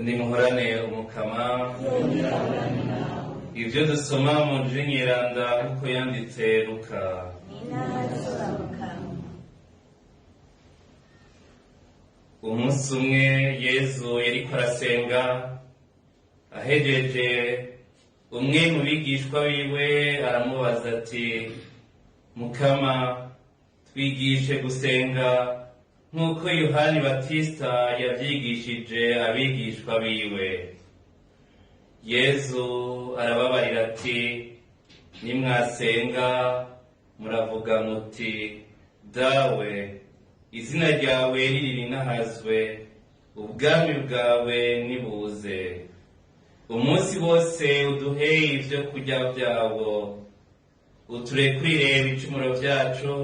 Nimuhorane Umukama. Ivyo dusoma mu Nyeranda nk'uko yanditse Luka. Umunsi umwe Yezu yariko arasenga, ahejeje umwe mu bigishwa biwe aramubaza ati: "Mukama, twigishe gusenga nk'uko Yohani Batista yavyigishije abigishwa biwe." Yezu arababarira ati: "Nimwasenga muravuga muti: Dawe, izina ryawe ririnahazwe, ubwami bwawe nibuze. Umunsi wose uduhe ivyo kurya vyawo, uturekurire ibicumuro vyacu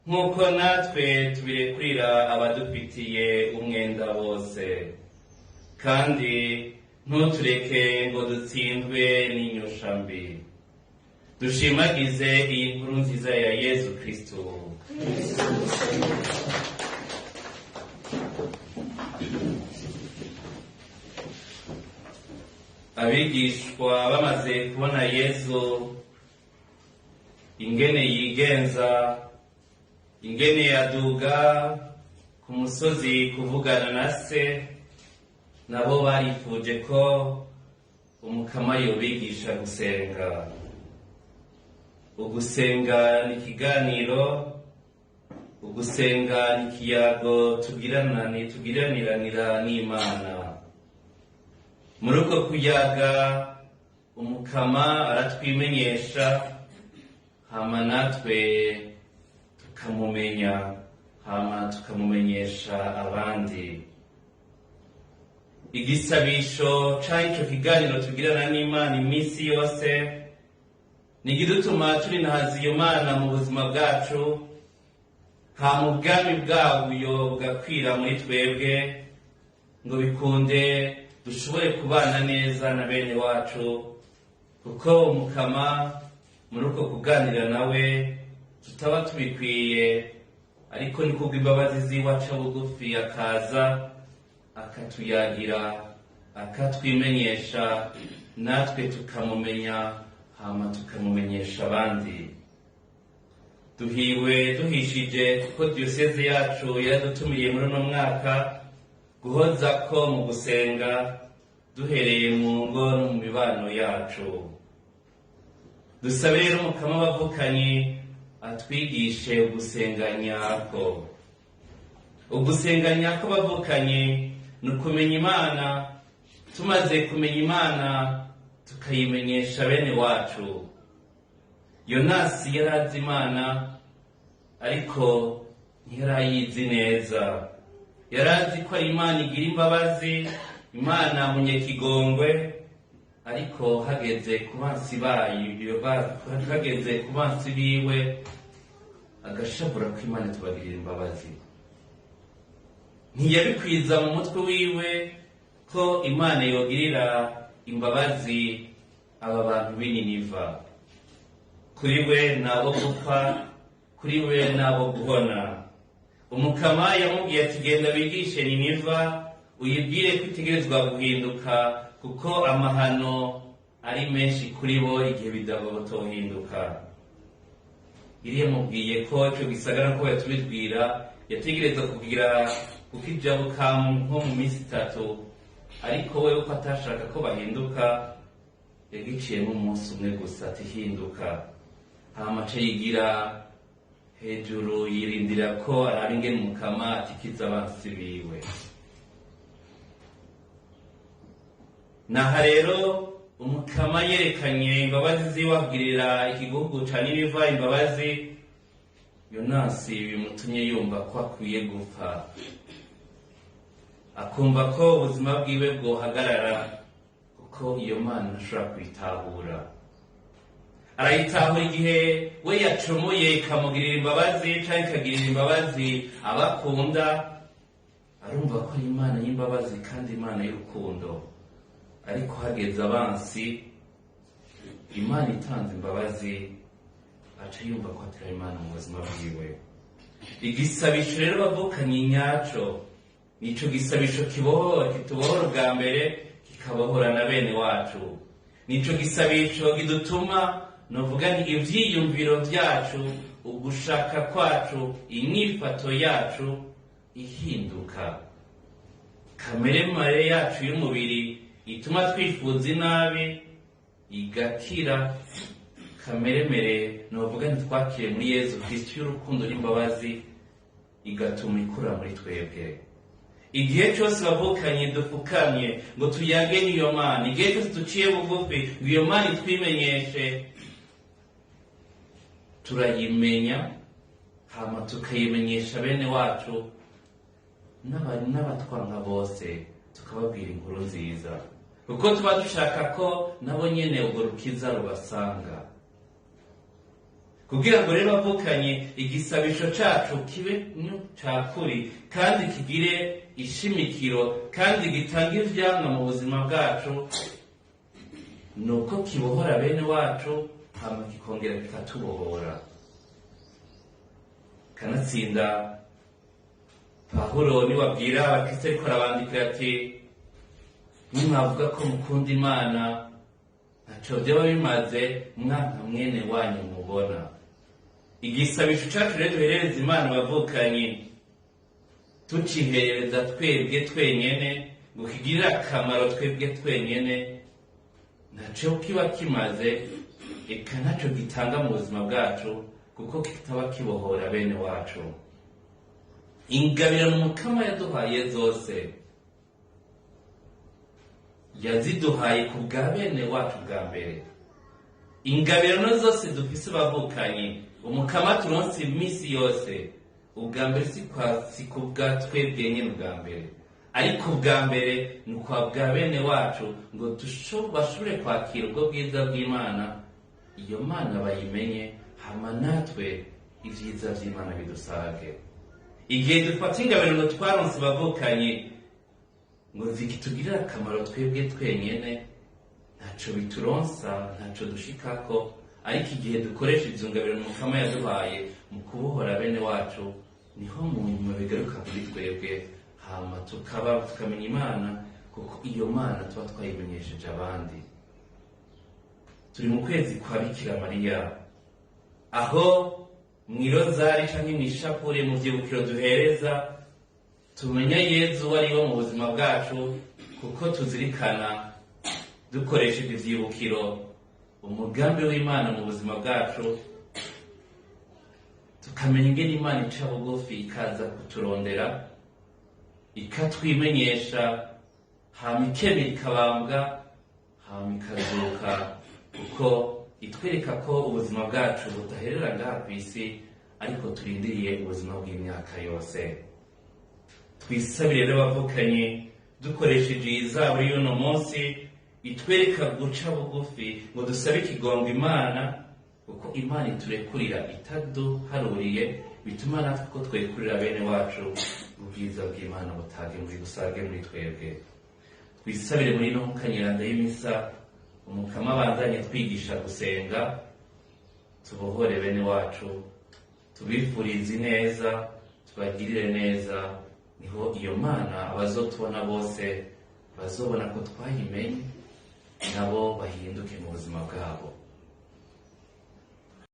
nk'uko natwe tubirekurira abadufitiye umwenda bose, kandi ntutureke ngo dutsindwe n'inyosha mbi." Dushimagize iyi nkuru nziza ya Yezu Kristo. Abigishwa bamaze kubona Yezu ingene yigenza, ingene yaduga ku musozi kuvugana na se, nabo barifuje ko Umukama yobigisha gusenga. Ugusenga ni ikiganiro, ugusenga ni ikiyago tugiraniranira n'Imana. Muri uko kuyaga Umukama aratwimenyesha, hama natwe tukamumenya, hama tukamumenyesha abandi. Igisabisho canke ico kiganiro tugirana n'Imana iminsi yose ni igidutuma turinahaza iyo Mana mu buzima bwacu, hama ubwami bwayo bugakwira muri twebwe, ngo bikunde dushobore kubana neza na bene wacu, kuko Umukama muri uko kuganira nawe tutaba tubikwiye, ariko ni kubw'imbabazi ziwe aca bugufi akaza akatuyagira, akatwimenyesha, natwe tukamumenya, hama tukamumenyesha abandi. Duhiwe duhishije kuko diyoseze yacu yaradutumiye muri uno mwaka guhoza ko mu gusenga duhereye mu ngo no mu mibano yacu. Dusabe rero Umukama w'abavukanyi atwigishe ugusenga nyako. Ugusenga nyako bavukanyi ni ukumenya Imana. Tumaze kumenya Imana tukayimenyesha bene wacu. Yonasi yarazi Imana, ariko ntiyarayizi neza. Yarazi ko ari Imana igira imbabazi, Imana munyekigongwe, ariko hageze ku bansi bayo, hageze ku bansi biwe, agashavura ko Imana tubagirira imbabazi. Ntiyabikwiza mu mutwe wiwe ko Imana yogirira imbabazi aba bantu b'i Niniva. Kuri we nabo gupfa, kuri we nabo guhona. Umukama yamubwiye ati: "Genda wigishe Niniva, uyibwire ko itegerezwa guhinduka, kuko amahano ari menshi kuri bo igihe bidabotohinduka." Yari yamubwiye ko ico gisagara, ko yatubibwira, yategerezwa kugira kukijabuka nko mu minsi 3, ariko we uko atashaka ko bahinduka yagiciyemo umunsi umwe gusa, ati: "Hinduka." Hama aca yigira hejuru, yirindira ko araba ingene Umukama atikiza abansi biwe. Naha rero Umukama yerekanye imbabazi ziwe, agirira igihugu ca Niniva imbabazi. Yonasi bimutumye yumva ko akwiye gupfa, akumva ko ubuzima bwiwe bwohagarara, kuko iyo Mana ntashobora kuyitahura. Arayitahura igihe we yacumuye ikamugirira imbabazi, canke ikagirira imbabazi abakunda. Arumva ko ari Imana y'imbabazi kandi Imana y'urukundo, ariko hageze abansi Imana itanze imbabazi, aca yumva ko atari Imana mu buzima bwiwe. Igisabisho rero bavukanye nyaco Nico gisabisho kibohora, kitubohora ubwa mbere, kikabohora na bene wacu. Nico gisabisho gidutuma, novuga nti, ivyiyumviro vyacu, ugushaka kwacu, inyifato yacu ihinduka. Kamere mare yacu y'umubiri ituma twifuza inabi igakira. Kameremere, novuga ntitwakire muri Yezu Kristo, y'urukundo n'imbabazi igatuma ikura muri twebwe. Igihe cyose bavukanye dupfukamye ngo tuyage n'iyo Mana, igihe cyose duciye bugufi ngo iyo Mana itwimenyeshe, turayimenya, hama tukayimenyesha bene wacu n'abatwanga bose, tukababwira inkuru nziza, kuko tuba dushaka ko nabo nyene urwo rukiza rubasanga. Kugira ngo rero bavukanye igisabisho cacu kibe cakuri kandi kigire ishimikiro kandi gitange ivyamwa mu buzima bwacu, nuko kibohora bene wacu, hama kikongera kikatubohora. Kanatsinda Pawulo niwabwira abakristo, ariko arabandikira ati: "Nimwavuga ko mukunda Imana, ntaco vyoba bimaze mwanka mwene wanyu mubona." Igisabisho cacu rero duherereza Imana bavukanye, tucihereza twebwe twenyene ngo kigirire akamaro twebwe twenyene, ntaco kiba kimaze, eka ntaco gitanga mu buzima bwacu, kuko kitaba kibohora bene wacu. Ingabirano Mukama yaduhaye zose yaziduhaye ku bwa bene wacu bwa mbere. Ingabirano zose dufise bavukanye, Umukama turonse iminsi yose, ubwa mbere si ku bwa twebwe nyene ubwa mbere, ariko ubwa mbere ni ukwa bwa bene wacu, ngo bashobore kwakira ubwo bwiza bw'Imana, iyo Mana bayimenye, hama natwe ibyiza vy'Imana bidusage. Igihe dufata ingabirano twaronse bavukanye ngo zikitugirire akamaro twebwe twenyene, ntaco bituronsa, ntaco dushikako. Ariko igihe dukoresha izo ngabirano Mukama yaduhaye mu kubohora bene wacu, niho mu nyuma bigaruka kuri twebwe, hama tukaba tukamenya Imana, kuko iyo Mana tuba twayimenyesheje abandi. Turi mu kwezi kwa Bikira Mariya, aho mw'irozari canke mw'ishapure, mu vyibukiro duhereza, tumenya Yezu uwo ari we mu buzima bwacu, kuko tuzirikana dukoresheje ivyibukiro umugambi w'Imana mu buzima bwacu, tukamenya ingene Imana ica bugufi ikaza kuturondera, ikatwimenyesha, hama ikemera ikabambwa, hama ikazuka, kuko itwereka ko ubuzima bwacu budaherera ngaha kw'isi, ariko turindiriye ubuzima bw'imyaka yose. Twisabire rero bavukanye, dukoresheje iyi zaburi y'uno munsi itwereka guca bugufi ngo dusabe ikigongo Imana, kuko Imana iturekurira itaduharuriye, bituma natwe ko twekurira bene wacu, ubwiza bw'Imana butage muri busage muri twebwe. Twisabire muri ino mukanyiranda y'imisa, Umukama abandanye twigisha gusenga, tubohore bene wacu, tubifurize ineza, tubagirire neza. Niho iyo Mana abazotubona bose bazobona ko twayimenye, nabo bahinduke mu buzima bwabo.